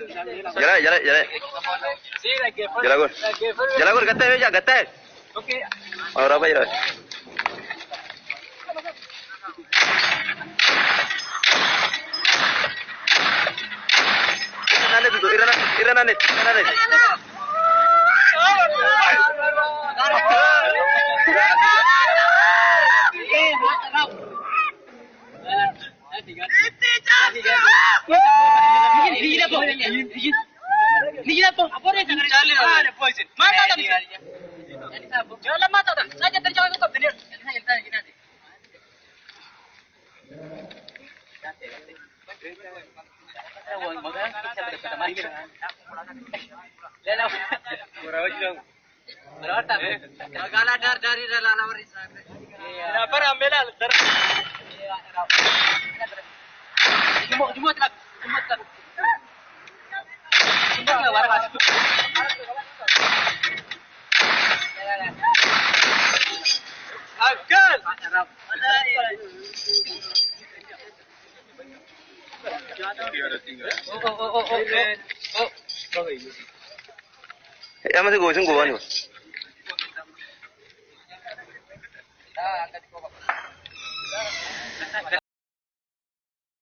Jala jala jala. Jala gor. Jala gor gatta meja gatta. Ora apa jira. Irana tu irana irana net irana net. Ya masih gosong gua nih.